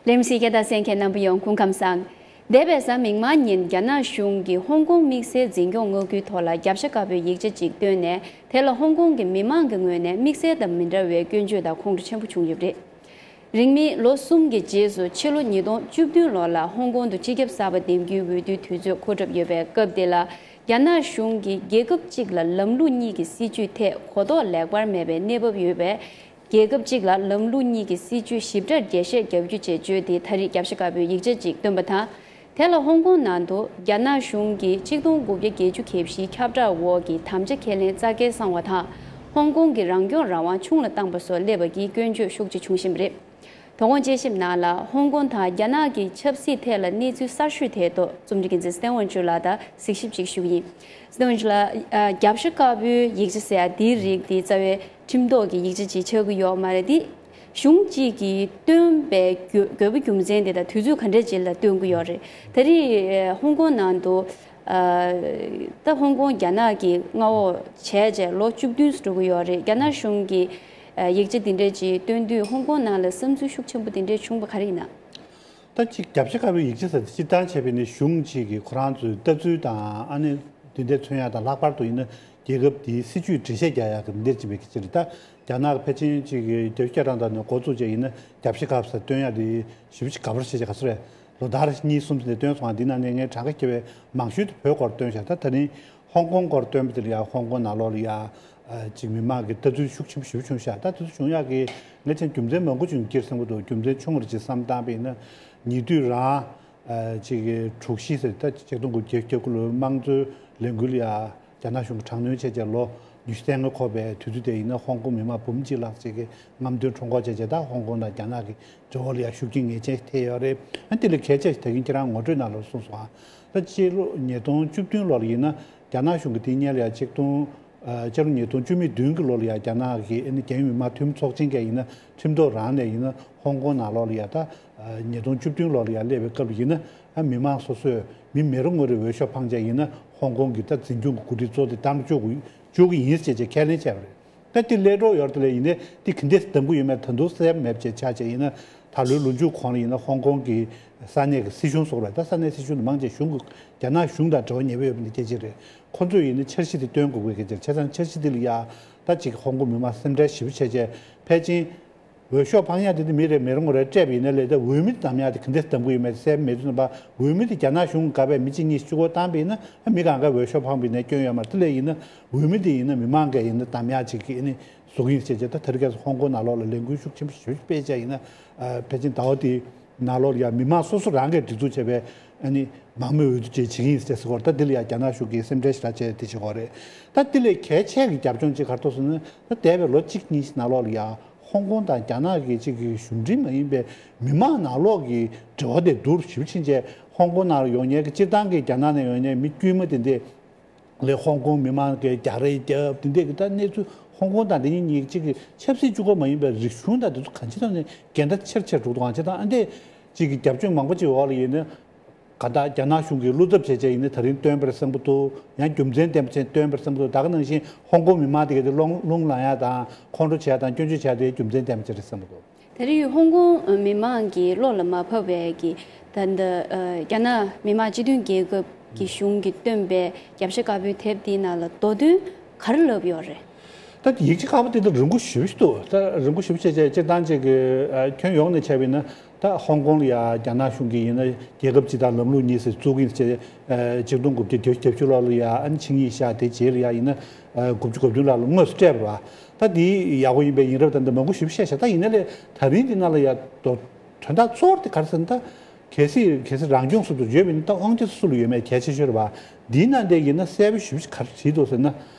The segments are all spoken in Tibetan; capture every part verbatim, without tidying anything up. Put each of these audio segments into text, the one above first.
ལེམ་སི་རྒྱ་དང་གསན་མཁན་རྣམ་པ་ཡོངས་སྐུ་ཁམས་བཟང་། འདས་པའི་གཟའ་མིག་དམར་ཉིན་རྒྱ་ནག་གཞུང་གིས་ཧོང་ཀོང་དམིགས་བསལ་འཛིན་སྐྱོང་མངའ་ཁུལ་ཐོག་ལ་རྒྱབ་ཤ་དཀར་པོའི་ཡིག་ཆ་ཅིག་བཏོན་ནས། དེ་ལ་ཧོང་ཀོང་གི་མི་མང་གི་ངོས་ནས་དམིགས་བསལ་དང་མི་འདྲ་བའི་སྐྱོན་བརྗོད་དང་ཁོང་ཁྲོ་ཆེན་པོ་བྱུང་ཡོད་པ་རེད། རིང་མིན་ལོ་གསུམ་གྱི་རྗེས་སུ་ཕྱི་ལོ་ཉིས་སྟོང་བཅུ་བདུན་ལོ་ལ་ཧོང་ཀོང་དུ་སྤྱི་ཁྱབ་གསར་པ་འདེམས་རྒྱུའི་འོས་བསྡུའི་དུས་ཚོད་འཁོར་གྲབས་ཡོད་པའི་སྐབས་འདི་ལ། རྒྱ་ནག་གཞུང་གིས་རྒྱལ་ཁབ་གཅིག་ལ་ལམ་ལུགས་གཉིས་ཀྱི་སྲིད་བྱུས་ཐད་གོ་རྟོགས་ལེགས་པར་མེད་པའི་གནས་བབ་ཡོད་པས། རྒྱལ་ཁབ་གཅིག་ལ་ལམ་ལུགས་གཉིས་ཀྱི་སྲིད་བྱུས་ཞིབ་ཕྲར་རྒྱས་བཤད་རྒྱབ་རྒྱུ་བཅས་བརྗོད་དེ། ད་རེས་རྒྱབ་ཤ་དཀར་པོའི་ཡིག་ཆ་ཅིག་བཏོན་པ་དང་། དེ་ལ་ཧོང་ཀོང་ནང་དུ་རྒྱ་ནག་གཞུང་གིས་ཆིག་སྟོང་དགུ་བརྒྱ་བརྒྱད་ཅུ་གྱ་བཞིའི་ཁྱབ་བསྒྲགས་འོག་གི་དམ་བཅའ་ཁས་ལེན་རྩ་འགལ་བསང་བ་དང་། ཧོང་ཀོང་གི་རང་སྐྱོང་རང་དབང་ཆུང་ལ་བཏང་པ་སོགས་སླེབས་པ་གི་སྐྱོན་བརྗོད་ཤུགས་ཆེ་བྱུང་བཞིན་པ་རེད། དོ་དགོང་དཔྱད་ཞིབ་ནང་ལ་ཧོང་ཀོང་དང་རྒྱ་ནག་གི་ཆབ་སྲིད་ཐད་ལ་གནས་ཚུལ་གསར་ཤོས་དེའི་ཐོག་རྩོམ་སྒྲིག་འགན་འཛིན་སྟེ་ཝན་ཅུ་ལགས་དང་གཟིགས་ཞིབ་ཅིག་ཞུ་གི་ཡིན། སྟེ་ཝན་ཅུ་ལགས། ཨ། རྒྱབ་ཤ་དཀར་པོའི་ཡིག་ཆ་ཟེར་ཡ་འདིའི་རིགས་འདི་རྩ་བའི་ཁྲིམས་ཐོག་གི་ཡིག་ཆ་ཅིག་ཆགས་ཀྱི་ཡོད་མ་རེད་དེ། གཞུང་གཅིག་གིས་བཏོན་པའི་དགོས་དགོས་པ་རྒྱུ་མཚན་དེ་དང་དུས་ཚོད་ག་འདྲ་ཅིག་ལ་བཏོན་གྱི་ཡོད་རེད། ད་རེས་ཧོང་ཀོང་ནང་དུ། ཨ། ད་ཧོང་ཀོང་རྒྱ་ནག་གི་མངའ་འོག་བྱས་རྗེས་ལོ་བཅུ་བདུན་འགྲོ་གི་ཡོད་རེད། རྒྱ་ནག་གཞུང་གིས་ཡིག་ཆ་འདི་འདྲ་ཅིག་བཏོན་དུས་ཧོང་ཀོང་ནང་ལ་བསམ་ཚུལ་ཤུགས་ཆེན་པོ་འདི་འདྲ་བྱུང་བ་ག་རེ་ཡིན་ན། ད་ཅིག་རྒྱབ་ཤ་དཀར་པོའི་ཡིག་ཆ་ཟེར་དེ་སྤྱིར་བཏང་བྱས་པ་ཡིན་ན་གཞུང་གཅིག་གི་ཁོ་རང་ཚོའི་ལྟ་ཚུལ་དང་། ཨ་ནི་འདི་འདྲ་མཚོན་ཡག་དང་། ལྷག་པར་དུ་ཡིན་ན་རྒྱལ་ཁབ་འདིའི་སྲིད་བྱུས་འགྲེལ་བཤད་རྒྱག་ཡག་གི་འདིར་ཅིག་བྱེད་ཀྱི་ཅིག་རེད། ད་རྒྱ་ནག་གི་ཕལ་ཆེར་ཅིག་གི་བརྒྱད་ཅུ་གྱ་གྲངས་དང་ནས་འགོ་བཙུགས་བྱས་ཡིན་ན་རྒྱབ་ཤ་དཀར་པོ་ཟེར་བཏོན་ཡག་དེ་ཞེ་པོ་ཅིག་དགའ་པོ་བྱེད་ཅིག་ག་ཚོད་རེད། ལོ་ལྟར་གཉིས་གསུམ་ཙམ་ནས་བཏོན་སོང་། འདི་ནང་ནས་ངས་གྲངས་ཀ་བརྒྱབ་པའི་མང་ཤོས་དེ་བོད་སྐོར་བཏོན་བཞག་ད་ད་རིང་ཧོང་ཀོང་སྐོར་བཏོན་པ་དེ་ལ་ཡ་ཧོང་ཀོང་ནང་ལོགས་ལ་ཡ། ཨ། ཅིག་མི་མང་གི་ལྟ་ཚུལ་ཤུགས་ཆེན་པོ་ཞེ་པོ་བྱུང་ཤག་ད་དེ་ཚོ་བྱུང་ཡག་གི་ངས་བྱས་རྒྱུ་མཚན་མང་པོ་ཅིག་ཡོང་གི་རེད་བསམ་གྱི་འདུག་རྒྱུ་མཚན་ཆུང་ངུ་རེ་ཅིག་བསམ་བཏང་པ་ཡིན་ན། ཉེ་དུས་རང་། ཨ། ཅིག་གི་དྲུག་བཞི་ཟེར། ད་ཆིག་སྟོང་དགུ་བརྒྱ་བརྒྱད་ཅུ་ལོའི་དམངས་གཙོའི་ལས་འགུལ་ལ་ཡ་རྒྱ་ནག་གཞུང་གིས་དྲག་གནོན་བྱས་རྗེས་ལོ་ཉི་ཤུ་རྩ་ལྔ་འཁོར་བའི་དུས་ཚོད་དེ་ཡིན་ན། ཧོང་ཀོང་མི་མང་འབུམ་གཅིག་ལྷག་ཅིག་གིས་རྔམ་སྟོན་ཁྲོམ་སྐོར་བྱས་རྗེས། ད་ཧོང་ཀོང་དང་རྒྱ་ནག་གི་འབྲེལ་བ་ལ་ཡ་ཤུགས་རྐྱེན་ངེས་ཅན་ཞིག་ཐེབས་ཡོད་རེད། ཨ། དེ་ལས་གལ་ཆེ་ཞིག་ད་གིན་ཁྱེད་རང་ངོ་སྤྲོད་ནང་ལ་གསུངས་སོང་ཨ། ད་སྤྱི་ལོ་ཉིས་སྟོང་བཅུ་བདུན་ལོ་ལ་ཡིན་ན་རྒྱ་ནག་གཞུང་གིས་དེའི་སྔོན་ལ་ཡ་ཆིག་སྟོང་། ཨ། སྤྱི་ལོ་ཉིས་སྟོང་བཅུ་མེད་བདུན་གྱི་ལོ་ལ་ཡ་རྒྱ་ནག་གི་ཨ་ནི་རྒྱལ་ཡོངས་མི་མང་འཐུས་མི་ཚོགས་ཆེན་གྱིས་ཡིན་ན་ཁྲིམས་ཐོག་རང་ནས་ཡིན་ན་ཧོང་ཀོང་ནང་ལོགས་ལ་ཡ། ད་ཉིས་སྟོང་བཅུ་བདུན་ལོ་ལ་ཡ་སླེབས་པའི་སྐབས་ལ་ཡིན་ན། ཨ། མི་མང་སོ་སོས་མི་མི་རེ་ངོ་རེ་འོས་ཤོག་འཕངས་བྱས་ཡིན་ན་ཧོང་ཀོང་གི་ད་འཛིན་སྐྱོང་གི་འགོ་ཁྲིད་གཙོ་དེ་བདམས་བཅུག་གི་བཅུག་གི་ཡིན་ཟེར་བྱས་ཁས་ལེན་བྱས་པ་རེད། ད་དེ་སླེབས་འགྲོ་ཡོད་རེད། དེ་ལས་ཡིན་ནའི་དེ་ག་འདྲས་བདམས་ཀྱི་ཡོད་མེད་ད་དུང་གསལ་པོ་མེད་པ་བྱས་བྱས་ཡིན་ན། ད་ལོའི་ལོ་མཇུག་གོང་ལ་ཡིན་ན་ཧོང་ཀོང་གི་ས་གནས་ཀྱི་སྲིད་གཞུང་སོགས་རེད། ད་ས་གནས་སྲིད་གཞུང་དེ་མང་ཆེ་གཞུང་གི་རྒྱ་ནག་གཞུང་དང་འབྲེལ་བ་ཉེ་པོ་ཡོད་པ་འདི་སྐད་ཆ་རེད། ཁོ་ཚོས་ཡིན་ན་འཆར་གཞི་དེ་སྟོན་དགོས་ཀྱི་སྐད་ཆ་རེད། བྱས་ཙང་འཆར་གཞི་དེ་ལ་ཡ་ད་ཅིག་ཧོང་ཀོང་མི་མང་སེམས་ཁྲལ་ཞེ་པོ་བྱས་བྱས། ཕལ་ཆེར་འོས་ཤོག་འཕང་ཡག་དེ་དེ་མི་རེ་མི་རེ་ངོ་རེ་སྤྲད་པ་ཡིན་ན་ལས། ད་འོས་མི་དེ་བདམས་ཡག་དེ་ག་འདྲས་བདམས་ཀྱི་ཡོད་མེད་གསལ་པོ་མེད་དུས་ཙམ་པ། འོས་མི་དེ་རྒྱ་ནག་གཞུང་གི་ག་བས་མི་གཅིག་གཉིས་གཅིག་པོ་བཏང་པ་ཡིན་ན། ཨ། མི་གང་ག་འོས་ཤོག་འཕངས་པ་ཡིན་ན་སྐྱོན་ཡོད་མ་རེད། དེ་ལས་ཡིན་ན་འོས་མི་དེ་ཡིན་ན་མི་མང་གིས་ཡིན་ན་བདམས་ཡག་ཅིག་གི་ཨ་ནི་བཟོ་གི་ཡིན་ཟེར་བྱས། ད་དེ་རིང་ཁ་སང་ཧོང་ཀོང་ནང་ལོགས་ལ་ལས་འགུལ་ཤུགས་ཆེན་པོ་ཞེ་པོ་ཅིག་སྤེལ་བྱས་ཡིན་ན། ཨ། ཕལ་ཆེར་ཟླ་བ་འདིའི་ནང་ལོགས་ལ་ཡ་མི་མང་སོ་སོ་རང་གིས་སྒྲིག་འཛུགས་བྱས་པའི་ཨ་ནི་མང་མོས་འོས་བསྡུ་ཅིག་བྱེད་ཀྱི་ཡིན་ཟེར་ཟེར་གྱི་ཡོད་རེད། ད་འདི་ལ་ཡ་རྒྱ་ནག་གཞུང་གིས་སེམས་ཁྲལ་ཞེ་དྲག་བྱས་དེ་བྱེད་ཀྱི་ཡོད་རེད། ད་འདི་ལས་གལ་ཆེ་གི་རྒྱབ་ལྗོངས་ཅིག་ག་རེ་འདུག་ཟེར་ན། ད་འདས་པའི་ལོ་གཅིག་གཉིས་ནང་ལོགས་ལ་ཡ་ཧོང་ཀོང་དང་རྒྱ་ནག་གི་ཅིག་གི་གཞུང་འབྲེལ་མ་ཡིན་པའི་མི་མང་ནང་ལོགས་ཀྱི་འབྲེལ་བ་དེ་སྡུག་རུ་ཞེ་པོ་ཕྱིན་བྱས། ཧོང་ཀོང་ནང་ལ་ཡོང་མཁན་གྱི་སྤྱིར་བཏང་གི་རྒྱ་ནག་ནས་ཡོང་མཁན་མི་དཀྱུས་མ་དེ་འདྲས་ལས་ཧོང་ཀོང་མི་མང་གིས་རྒྱག་རེས་བརྒྱབ། དེ་འདྲས་ཀྱི་ད་གནས་ཚུལ། ཧོང་ཀོང་དང་དེ་གཉིས་གཉིས་གཅིག་གི་ཆབ་སྲིད་གཅིག་པོ་མ་ཡིན་པའི་རིག་གཞུང་དང་དེ་ཚོ་གང་ཅིའི་ཐོག་ནས་འགལ་ཟླ་ཆེ་རུ་ཆེ་རུ་འགྲོ་གི་འདུག་ག་བྱས་ཙང་། ཨ། འདི་གཅིག་གི་རྒྱབ་ལྗོངས་མང་པོ་ཅིག་འོག་ལ་ཡིན་ན། ག་ད་རྒྱ་ནག་གཞུང་གིས་བློ་འཚབ་བྱས་བྱས་ཡིན་ན་ད་རིང་བཏོན་པར་བསམ་གྱི་འདུག་ཡང་རྒྱུ་མཚན་ལྡན་པ་བྱས་བཏོན་པར་བསམ་གྱི་འདུག་ད་ག་ནང་བཞིན་ཧོང་ཀོང་མི་མང་དེ་ག་དེ་རླུང་རླུང་ལངས་ཡག་དང་ཁོང་ཁྲོ་བྱེད་ཡག་དང་སྐྱོན་བརྗོད་བྱེད་ཡག་དེ་རྒྱུ་མཚན་ལྡན་པ་ཅིག་རེད་བསམ་གྱི་འདུག་དེ་རིང་ཧོང་ཀོང་མི་མང་གི་བློ་ལ་མ་བབས་པའི་གི་ད་ལྟ་རྒྱ་ནག་མི་དམངས་སྤྱི་མཐུན་རྒྱལ་ཁབ་ཀྱི་གཞུང་གིས་བཏོན་པའི་རྒྱབ་ཤ་དཀར་པོའི་དེབ་དེའི་ནང་ལ་མདོ་དོན་ག་རེ་ལབ་ཡོད་རེད། ད་ཡིག་ཆ་ཁག་པོ་དེ་ད་རིང་པོ་ཞེ་པོ་ཞིག་འདུག་ད་རིང་པོ་ཞེ་པོ་བྱས་བྱས་སྤྱིར་བཏང་ཅིག་གི་ཨ། ཁྱོན་ཡོངས་ནས་བྱས་པ་ཡིན་ན། ད་ཧོང་ཀོང་ལ་ཡ་རྒྱ་ནག་གཞུང་གིས་ཡིན་ན་རྒྱལ་ཁབ་གཅིག་དང་ལམ་ལུགས་གཉིས་ཟེར་བཙུགས་ཀྱི་ཡིན་ཟེར། ཨ། ཆིག་སྟོང་དགུ་བརྒྱ་བརྒྱད་ཅུ་ལོ་ལ་ཡ་ཨ་ནི་ཆིངས་ཡིག་བཞག་དེ་རྗེས་ལ་ཡ་ཡིན་ན། ཨ། དགུ་བཅུ་གོ་བདུན་ལོ་ལ་དངོས་སུ་སྤྲད་པ་རེད་པ། ད་དེ་ཡག་པོ་ཡིན་པའི་ཡིན་རབས་དང་འདི་མང་པོ་ཞེ་པོ་བཤད་བཞག་ད་ཡིན་ན་ལས་ད་རིང་འདི་ནང་ལ་ཡ་དོ་དོན་དག་གཙོ་བོ་དེ་ག་རེ་ཟེར་ན། ད་གལ་སྲིད་གལ་སྲིད་རང་སྐྱོང་ཟེར་དུ་བརྗོད་པ་ཡིན་ན། ད་དབང་ཆ་སུ་ལ་ཡོད་མེད་གལ་ཆེ་ཤོས་རེད་པ། འདིའི་ནང་དེ་ཡིན་ན་གསལ་པོ་ཞེ་པོ་ཅིག་ག་རེ་བྲིས་འདུག་ཟེར་ན།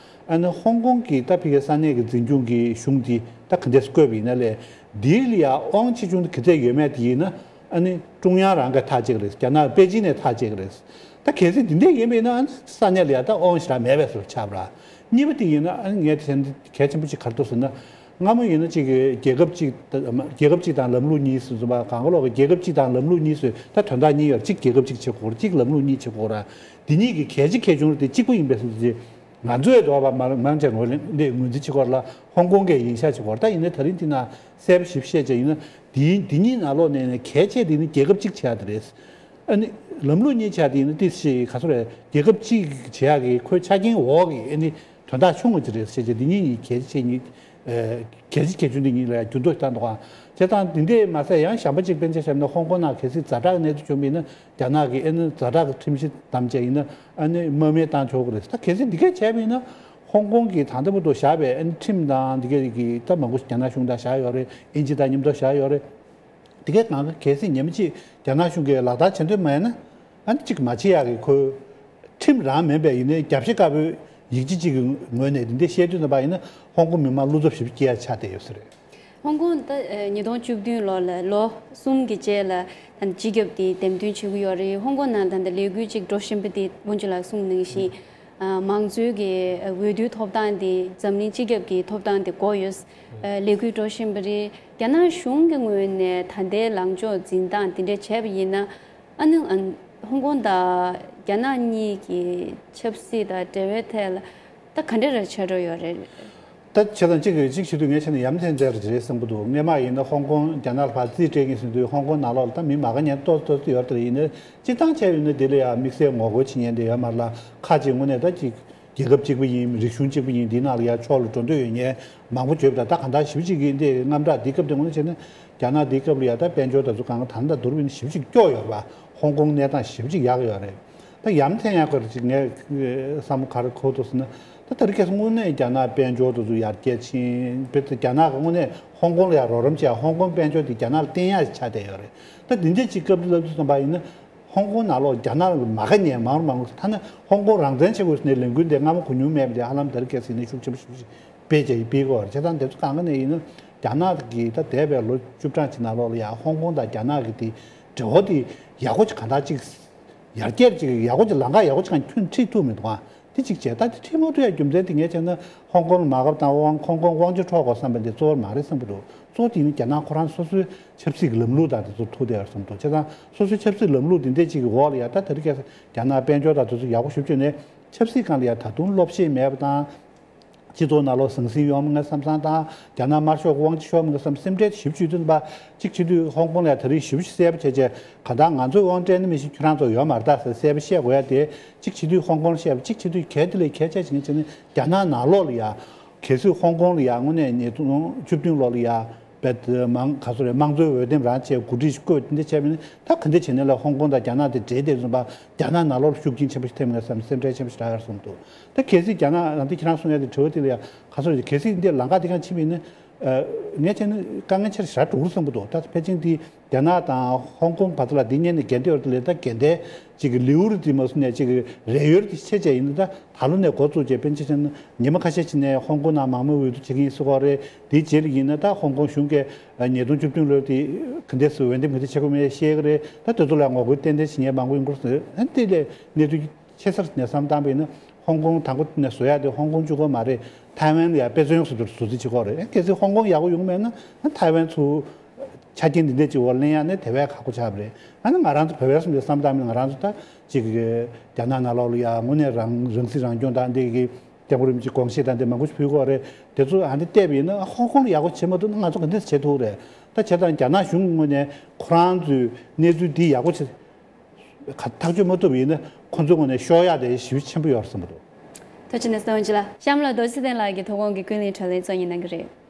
ཨ་ནི་ཧོང་ཀོང་གི་ད་ཕ་གིའི་ས་གནས་ཀྱི་འཛིན་སྐྱོང་གི་གཞུང་འདི་ད་ག་འདྲས་བསྐོས་པ་ཡིན་ན་ལས། འདི་ལ་ཡ་དབང་ཆེ་ཆུང་དེ་ག་ཚད་ཡོད་མེད་དེ་ཡིན་ན། ཨ་ནི་ཀྲུང་དབྱང་རང་གིས་ཐག་བཅད་ཀྱི་རེད། རྒྱ་ནག་པེ་ཅིན་ནས་ཐག་བཅད་ཀྱི་རེད། ད་གལ་སྲིད་འདི་འདྲས་ཡིན་པ་ཡིན་ན། ཨ་ནི་ས་གནས་ལ་ཡ་ད་དབང་ཞེ་དྲག་མེད་པའི་བཟོ་འདྲ་ཆགས་པ་རེད། གཉིས་པ་དེ་ཡིན་ན། ཨ་ནི་ངས་དེ་བྱས་ན་གལ་ཆེན་པོ་ཅིག་ག་རེ་འདུག་ཟེར་ན། སྔ་མོ་ཡིན་ན་གཅིག་གི་རྒྱལ་ཁབ་གཅིག་ད་རྒྱལ་ཁབ་གཅིག་དང་ལམ་ལུགས་གཉིས་ཟེར་ཙམ་པ། གང་ག་ལོག་གི་རྒྱལ་ཁབ་གཅིག་དང་ལམ་ལུགས་གཉིས་ཟེར། ད་དོན་དག་གཉིས་ཡོད། གཅིག་རྒྱལ་ཁབ་གཅིག་བྱེད་དགོས་རེད། གཅིག་ལམ་ལུགས་གཉིས་བྱེད་དགོས་རེད། འདི་གཉིས་ཀྱི་གལ་ཆེ་གལ་ཆུང་དེ་གཅིག་པ་ཡིན་པའི་བཟོ་འདྲ་ཅིག་ང་ཚོས་འདུག་པ། མང་མང་ཆེ་ངོས་ལེན་འདི་ངོས་འཛིན་བྱེད་དགོས་རེད་ལ། ཧོང་ཀོང་གིས་ཡིན་ཤག་བྱེད་དགོས་རེད། ད་ཡིན་ནའི་ད་རིང་འདི་ན་གསལ་པོ་ཞིག་བཤད་བྱས་ཡིན་ན། དེ་དེ་གཉིས་ནང་ལོགས་ནས་ནི་གལ་ཆེ་དེ་ནི་རྒྱལ་ཁབ་གཅིག་བྱས་ཡ་དེ་རེད། ཨ་ནི་ལམ་ལུགས་གཉིས་བྱས་དེ་ནི་ཏི་ཞིག་ག་ཚོད་རེད། རྒྱལ་ཁབ་གཅིག་བྱེད་ཡ་གི་ཁོའི་ཆ་རྐྱེན་འོག་གི་ཨ་ནི་དོན་དག་ཆུང་ངུ་ཅིག་རེད་ཟེར་བྱས་དེ་གཉིས་གལ་ཆེ་གཉིས། གལ་ཆེ་གལ་ཆུང་དེ་གཉིས་ལ་འགྱུར་ལྡོག་བཏང་འདུག་ཨ། བྱས་ཙང་དེ་འདྲས་མ་ཟད་ཡང་གཞན་པ་གཅིག་དཔེར་ཆ་བཞག་ན་ཧོང་ཀོང་ནང་གལ་སྲིད་ཛ་དྲག་གི་གནས་ཚུལ་བྱུང་བ་ཡིན་ན་རྒྱ་ནག་གིས་ཨ་ནི་ཛ་དྲག་གི་ཁྲིམས་གཞི་བསྡམས་བྱས་ཡིན་ན་ཨ་ནི་དམག་མི་བཏང་ཆོག་གི་རེད། ད་གལ་སྲིད་འདི་གས་བྱས་པ་ཡིན་ན་ཧོང་ཀོང་གི་ད་ལྟ་བར་དུ་བཞག་པའི་ཨ་ནི་ཁྲིམས་དང་འདི་གས་ཀྱི་ད་མང་པོ་རྒྱ་ནག་གཞུང་དང་བཞག་ཡོད་རེད། དབྱིན་ཇི་དང་མཉམ་དུ་བཞག་ཡོད་རེད། དེ་གའི་ནང་གལ་སྲིད་ཉིན་མ་གཅིག་རྒྱ་ནག་གཞུང་གིས་ལག་བསྟར་བྱེད་འདོད་མེད་ན། ཨ་ནི་གཅིག་མ་བྱེད་ཡག་གི་ཁོའི་ཁྲིམས་རང་མིན་པའི་ཡིན་ནའི་རྒྱབ་ཤ་དཀར་པོའི་ཡིག་ཆ་གཅིག་གི་ངོས་ནས་དེ་འདྲ་བཤད་དུས་ཙམ་པ་ཡིན་ན་ཧོང་ཀོང་མི་མང་བློ་འཚབ་ཞེ་པོ་སྐྱེ་ཡ་ཆགས་བསྡད་ཡོད་ས་རེད། ཧོང་ཀོང་ད་ཉིས་སྟོང་བཅུ་བདུན་ལོ་ལ་ལོ་གསུམ་གྱི་རྗེས་ལ་ད་སྤྱི་ཁྱབ་དེ་འདེམས་ཐོན་བྱེད་ཀྱི་ཡོད་རེད། ཧོང་ཀོང་ནང་ད་ལྟ་ལས་འགུལ་གཅིག་འགྲོ་བཞིན་པ་དེ་དབོན་ཇི་ལགས་གསུངས་ནང་བཞིན། མང་གཙོའི་གི་འོས་བསྡུའི་ཐོབ་ཐང་དེ་འཛམ་གླིང་སྤྱི་ཁྱབ་ཀྱི་ཐོབ་ཐང་དེ་གོ་ཡོད། ལས་འགུལ་འགྲོ་བཞིན་པ་རེད། རྒྱ་ནག་གཞུང་གི་ངོས་ནས་ད་ལྟའི་ལངས་ཕྱོགས་འཛིན་སྟངས་དེ་འདྲ་བྱས་པ་ཡིན་ན། ཨ་ནི་ཧོང་ཀོང་དང་རྒྱ་ནག་གཉིས་ཀྱི་ཆབ་སྲིད་དང་འབྲེལ་བའི་ཐད་ལ་ད་ག་འདྲ་ར་ཆགས་འགྲོ་ཡོད་རེད། ད་བྱས་ཙང་གཅིག་གིས་གཅིག་བྱེད་དུས་ངས་བྱས་ན་ཡ་མཚན་མཚན་རེད་བསམ་གྱི་འདུག་སྔོན་མ་ཡིན་ན་ཧོང་ཀོང་རྒྱ་ནག་ལ་ཕར་རྩིས་སྤྲད་ཀྱིན་ཟིན་དུས་ཧོང་ཀོང་ནང་ལོགས་ལ་ད་མི་མ་དགའ་མཁན་ཏོག་ཙམ་ཏོག་ཙམ་ཡོད་རེད། ཡིན་ན་སྤྱིར་བཏང་བྱས་ཡོད་ན་དེ་ལ་ཡང་དམིགས་བསལ་ངོ་རྒོལ་བྱེད་མཁན་དེ་ཡོད་མ་རེད་ལ། ཁ་ཅིག་དངོས་གནས་ད་ཅིག་རྒྱལ་ཁབ་གཅིག་པུ་ཡིན། རིག་གཞུང་གཅིག་པུ་ཡིན། འདིའི་ནང་ལ་ཡང་ཕྱོགས་ལ་འགྲོ་འདོད་ཡོད་མཁན་མང་པོ་བརྗོད་པ་དང་། ད་གང་ལྟར་ཞེ་པོ་ཅིག་གིས་འདི་དངངས་སྐྲག་འདི་སྐབས་དེ་དངོས་གནས་བྱས་ན་རྒྱ་ནག་འདིའི་སྐབས་ལ་ཡང་ད་དཔལ་འབྱོར་དང་ཚོ་གང་ག་ད་ལྟ་བསྡུར་བ་ཡིན་ན་ཞེ་པོ་ཅིག་སྐྱོ་ཡོད་རེད་པ། ཧོང་ཀོང་གནས་སྟངས་ཞེ་པོ་ཅིག་ཡག་ཡོད་རེད། ད་ཡ་མཚན་ཡག་གི་རེད་ཅིག་ངས་བསམ་བློ་ག་རེ་འཁོར་འདུག་ཟེར་ན། ད་ད་རེས་ཁ་སང་དངོས་གནས་རྒྱ་ནག་དཔལ་འབྱོར་དེ་ཚོ་ཡར་རྒྱས་ཕྱིན། དཔེར་ན་རྒྱ་ནག་གི་དངོས་གནས་ཧོང་ཀོང་ལ་ཡང་རོགས་རམ་བྱས། ཧོང་ཀོང་དཔལ་འབྱོར་དེ་རྒྱ་ནག་ལ་བརྟེན་ཡག་ཆགས་བསྡད་ཡོད་རེད། ད་འདི་འདྲ་ཅིག་སྐབས་ལ་ལབ་དུས་ཙམ་པ་ཡིན་ན། ཧོང་ཀོང་ནང་ལོགས་རྒྱ་ནག་ལ་མ་དགའ་མཁན་མང་རུ་མང་རུ། ཐ་ན་ཧོང་ཀོང་རང་བཙན་བྱེད་དགོས་ཟེར་ནས་ལས་འགུལ་འདི་སྔ་མོ་གོ་མྱོང་མེད་པ་དེ་ཧ་ལམ་དེ་རིང་ཁ་སང་ནས་ཤུགས་ཆེན་པོ་ཞེ་པོ་ཅིག་སྤེལ་བྱས་སྤེལ་དགོས་པ་རེད། བྱས་ཙང་དེ་ཚོ་གང་ག་ནས་ཡིན་ན་རྒྱ་ནག་གིས་ད་འདས་པའི་ལོ་བཅུ་གྲངས་ཅིག་ནང་ལོགས་ལ་ཡང་ཧོང་ཀོང་དང་རྒྱ་ནག་གི་དེ་འབྲེལ་བ་དེ་ཡག་པོ་ཅིག་གང་ལྟར་ཅིག་ཡར་རྒྱས་ཅིག་ཡག་པོ་ཅིག་ལམ་ཁ་ཡག་པོ་ཅིག་གང་ཁྱོན་ཁྲིད་ཐུབ་མི་འདུག་ཨ། དེ་གཅིག་བྱས། ད་དེ་ཁྲིད་མ་ཐུབ་ཡ་རྒྱུ་མཚན་དེ་ངས་བྱས་ན་ཧོང་ཀོང་ལ་མ་དགའ་བ་དང་། ཧོང་ཀོང་དབང་ཆ་འཕྲོག་དགོས་བསམ་པ་འདི་གཙོ་བོ་མ་རེད་བསམ་གྱི་འདུག་གཙོ་བོ་དེ་ནི་རྒྱ་ནག་ཁོ་རང་སོ་སོའི་ཆབ་སྲིད་ཀྱི་ལམ་ལུགས་དང་དེ་ཚོ་ཐུག་བསྡད་ཡོད་བསམ་འདུག་བྱས་ཙང་སོ་སོའི་ཆབ་སྲིད་ལམ་ལུགས་དེ་འདྲས་ཅིག་གི་འོག་ལ་ཡ་ད་དེ་རིང་ཁ་སང་རྒྱ་ནག་དཔལ་འབྱོར་དང་དེ་ཚོ་ཡག་པོ་ཞེ་པོ་ཅིག་ནས་ཆབ་སྲིད་སྒང་ལ་ཡ་ད་དུང་སློབ་ཤེས་མེད་པ་དང་། སྤྱི་ཚོགས་ནང་ལོགས་ཟང་ཟིང་ཡོང་མི་ངན་བསམ་བསམ་དང་། རྒྱ་ནག་དམར་ཤོག་གི་དབང་ཆ་ཤོར་མི་ངན་བསམ་སེམས་ཁྲལ་ཞེ་པོ་ཅིག་བྱེད་དུས་ཙམ་པ། གཅིག་བྱེད་དུས་ཧོང་ཀོང་ལ་ཡ་དེ་རིང་ཞེ་པོ་ཅིག་གསལ་པོ་བྱས་བྱས། གང་ལྟར་ང་ཚོས་དབང་སྤྲད་ན་མི་ཤེས། ཁྱོད་རང་ཚོ་ཡོད་མ་རེད་ད་ཟེར་གསལ་པོ་བཤད་དགོས་ཡ་དེ། གཅིག་བྱེད་དུས་ཧོང་ཀོང་ལ་བཤད་པ། གཅིག་བྱེད་དུས་གལ་དེ་ལས་གལ་ཆེ་ཞིག་བྱས་ནས་རྒྱ་ནག་ནང་ལོགས་ལ་ཡ། གལ་སྲིད་ཧོང་ཀོང་ལ་ཡ་དངོས་གནས་ཉིས་སྟོང་བཅུ་བདུན་ལོ་ལ་ཡ། བེད་མང་ག་ཚོད་རེད། དམངས་གཙོའི་འོས་འདེམས་རང་བྱས། གོ་སྒྲིག་བསྐོས། དེ་འདྲ་བྱས་པ་ཡིན་ན་ད་ག་འདྲ་བྱས་ནས་ལ་ཧོང་ཀོང་དང་རྒྱ་ནག་དེ་འབྲེལ་བསྡད་ཙམ་པ། རྒྱ་ནག་ནང་ལོགས་ལ་ཤུགས་རྐྱེན་ཆེན་པོ་ཞིག་ཐེབས་ངེས་བསམ་སེམས་ཁྲལ་ཆེན་པོ་ཞིག་རག་ཡོད་བསམ་འདུག་ད་གལ་སྲིད་རྒྱ་ནག་རང་དེ་ཁྱེད་རང་གསུང་ཡ་དེ་དྲི་བ་དེ་ལ་ཡ་ག་ཚོད་རེད། གལ་སྲིད་འདི་ལམ་ཁ་དེ་གང་ཕྱིན་པ་ཡིན་ན། ངས་བྱས་ན་དཀའ་ངལ་ཆེ་རུ་ཞེ་དྲག་འགྲོ་གི་བསམ་གྱི་འདུག་ད་ཕལ་ཆེར་འདི་རྒྱ་ནག་དང་ཧོང་ཀོང་བར་དུ་ལ་འདི་གཉིས་ནས་འགལ་ཟླ་ཡོད་རེད་དེ། ལས་ད་འགལ་ཟླ་ཅིག་གི་ལེའུ་རེད་དེ་མ་སོང་ནས་ཅིག་གི་རེ་ཡོད་རེད་དེ་ཆེ་ཆེ་ཡིན་ན། ད་ད་ལོ་ནས་འགོ་བཙུགས་བྱས་དཔེར་ན་ཆ་བཞག་ན་ཉི་མ་ཁ་ཤས་ཕྱིན་ནས་ཧོང་ཀོང་ནང་མང་མོས་འོས་བསྡུ་བྱེད་ཀྱི་ཡིན་ཟེར་གྱི་ཡོད་རེད། དེའི་རྗེས་ལ་ཡིན་ན་ད་ཧོང་ཀོང་གཞུང་གིས་ཉིས་སྟོང་བཅུ་བདུན་ལོར་དེ་ག་འདྲས་སེ་འོས་འདེམས་ག་འདྲས་བྱེད་དགོས་མིན་བཤད་ཀྱི་རེད། ད་དེ་ཚོ་ལ་ངོ་རྒོལ་ཏན་ཏན་བྱེད་མཁན་མང་པོ་ཡོང་གི་རེད་ཟེར། ཨ་ནི་དེ་ལས་གནས་ཚུལ་ཆེ་སར་ནས་བསམ་བཏང་པ་ཡིན་ན། ཧོང་ཀོང་དང་པོ་ནས་བཟོ་ཡ་དེ་ཧོང་ཀོང་གཅིག་པོ་མ་རེད། ཐའེ་ཝན་ལ་ཡང་དཔེ་མཚོན་ཡོད་བཟོ་འདྲ་བཟོ་རྩིས་བྱེད་ཀྱི་ཡོད་རེད། གལ་སྲིད་ཧོང་ཀོང་ཡག་པོ་ཡོང་མེད་ན་ཐའེ་ཝན་ཚུར་ཆ་རྐྱེན་འདི་འདྲ་ཅིག་འོག་ལེན་ཡ་ནི་དེ་བས་ཁག་པོ་ཆགས་པ་རེད། ཨ་ནི་ང་རང་ཚོ་བོད་པའི་སོང་དེ་བསམ་བཏང་མིན། ང་རང་ཚོ་ད་ཅིག་རྒྱ་ནག་ནང་ལོགས་ལ་ཡ་དངོས་གནས་རང་རང་སྲིད་རང་སྐྱོང་དང་འདི་གི་སྐྱབས་མགོན་རིན་པོ་ཆེའི་དགོངས་བཞེད་དང་དེ་མང་པོ་ཞིག་ཕུལ་གྱི་ཡོད་རེད། དེ་ཚོ་ཨ་འདི་བལྟས་པ་ཡིན་ན་ཧོང་ཀོང་ལ་ཡག་པོ་བྱེད་མ་ཐུབ་ན་ང་ཚོ་ག་འདྲས་བྱེད་ཐུབ་རེད། ད་བྱས་ཙང་རྒྱ་ནག་གཞུང་ངོས་ནས་ཁོ་རང་ཚོའི་གནས་ཚུལ་འདི་ཡག་པོ་བྱེད། ཐག་གཅོད་མ་ཐུབ་ཡིན་ན་ཁོ་ཚོའི་ངོས་ནས་ཤོར་ཡག་དེ་ཞེ་པོ་ཆེན་པོ་ཡོད་རེད་བསམ་གྱི་འདུག་ཐུགས་རྗེ་ཆེ་གནས་ཚུལ་ལ། གཤམ་ལ་རྡོ་རྗེ་ཚེ་བརྟན་ལགས་ཀྱིས་དོ་དགོང་གི་ཀུན་གླེང་བགྲོ་གླེང་གཙོ་གཉེར་གནང་གི་རེད།